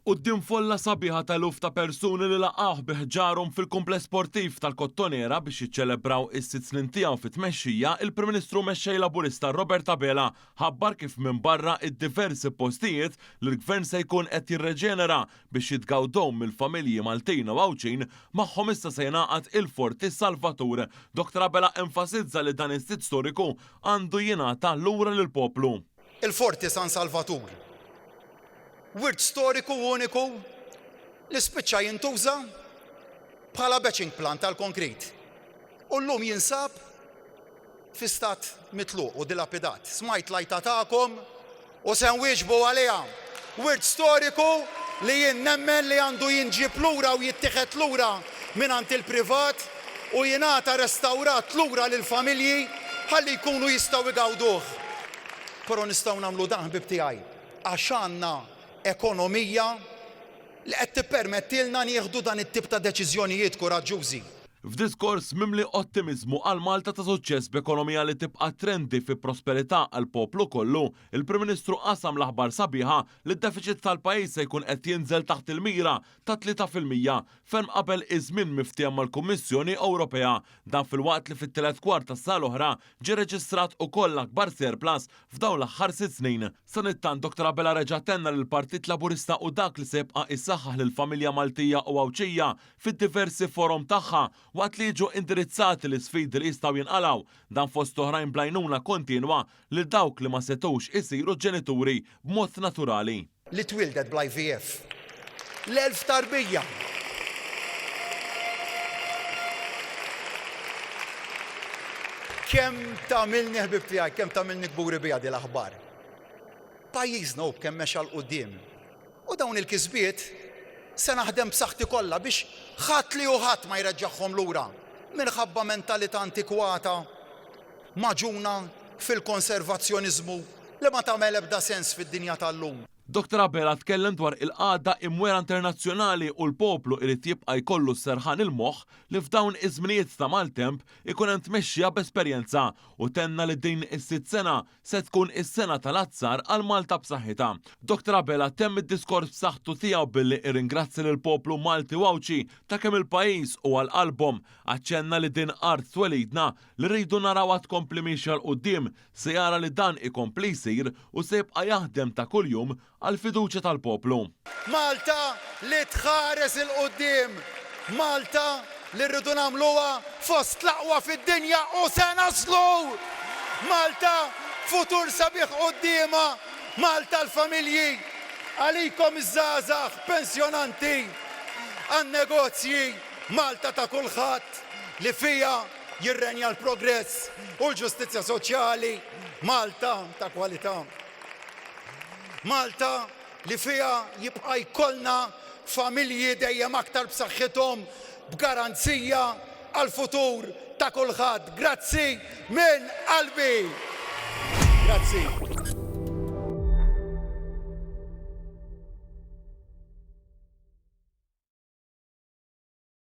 Quddiem folla sabiħa ta' eluf ta' persuni li laqgħuh bi ħġarhom fil-Kumpless Sportiv tal-Kottonera biex jiċċelebraw is-sitt snin tiegħu fit-tmexxija, il-Prim Ministru u Mexxej Laburista Robert Abela ħabbar kif minbarra d-diversi postijiet li l-Gvern se jkun qed jirreġenera biex jitgawdew mill-familji Maltin u Għawdxin, magħhom issa se jingħaqad il-Forti Salvatur. Dottor Abela enfasizza li dan is-sit storiku għandu jingħata lura lill-poplu. Il-Forti San Salvatur, wirt storiku uniku li spiċċa jintuża bħala batching plant tal-konkrit u llum jinsab fi stat mitluq u dilapidat. Smajt l-għajta tagħkom u se nwieġbu għaliha. Wirt storiku li jien nemmen li għandu jinġieb lura u jittieħed lura mingħand il-privat u jingħata restawrat lura lill-familji ħalli jkunu jistgħu jgawduh. Però nistgħu nagħmlu dan ħbieb tiegħi għax għandna ekonomija li qed tippermettilna nieħdu dan it-tip ta' deċiżjonijiet kuraġġużi. F'diskors mimli ottimiżmu għal Malta ta' suċċess b'ekonomija li tibqa' trendi fi prosperità għall-poplu kollu, il-Prim Ministru qasam l-aħbar sabiħa li d-defiċit tal-pajjiż se jkun qed jinżel taħt il-mira ta' 3% ferm qabel iż-żmien miftiehem mal-Kummissjoni Ewropea. Dan filwaqt li fit-tielet kwart tas-sena l-oħra ġie reġistrat ukoll l-akbar surplus f'dawn l-aħħar sitt snin. Sanittant Dottor Abela reġa' tenna li l-Partit Laburista hu dak li se jibqa' jsaħħaħ lill-familja Maltija u Għawdxija fid-diversi forom tagħha waqt li jiġu indirizzati l-isfidi li jistgħu jinqalgħu, dan fost oħrajn bl-għajnuna kontinwa lil dawk li ma setgħux isiru ġenituri b'mod naturali. Li twieldet bl-IVF. L-1000 tarbija. Kemm tagħmilni ħbieb tiegħi, kemm tagħmilni kburi biha din l-aħbar. Pajjiżna hu b'kemm mexa 'l quddiem. U dawn il-kisbiet se naħdem b'saħħti kollha biex ħadd li hu ħadd ma jreġġagħhom lura minħabba mentalità antikwata magħġuna fil-konservazzjoniżmu li ma tagħmel ebda sens fid-dinja tal-lum. Dottor Abela tkellem dwar il-qagħda imwera internazzjonali u l-poplu irid jibqa' jkollu s-serħan il-moħħ li f'dawn iż-żminijiet ta' maltemp ikun hemm tmexxija b'esperjenza u tenna li din is-sitt sena se tkun is-sena tal-azzar għal Malta b'saħħitha. Dottor Abela temm id-diskors b'saħħtu tiegħu billi irringrazzja lill-poplu Malti u Għawdxi ta' kemm il-pajjiż hu għal qalbhom. Aċċenna li din art twelidna li rridu narawha tkompli miexja 'l quddiem, se jara li dan ikompli jsir u se jibqa' jaħdem ta' kuljum għall-fiduċja tal-poplu. Malta li tħares 'il quddiem, Malta li rridu nagħmluha fost l-aqwa fid-dinja u se naslu! Malta b'futur sabiħ quddiemha, Malta għall-familji, għalikom iż-żgħażagħ, pensjonanti, għan-negozji, Malta ta' kulħadd li fiha jirrenja l-progress u l-ġustizzja soċjali, Malta ta' kwalità. Malta li fiha jibqa' jkollna familji dejjem aktar b'saħħithom b'garanzija għall-futur ta' kulħadd. Grazzi minn qalbi! Grazzi.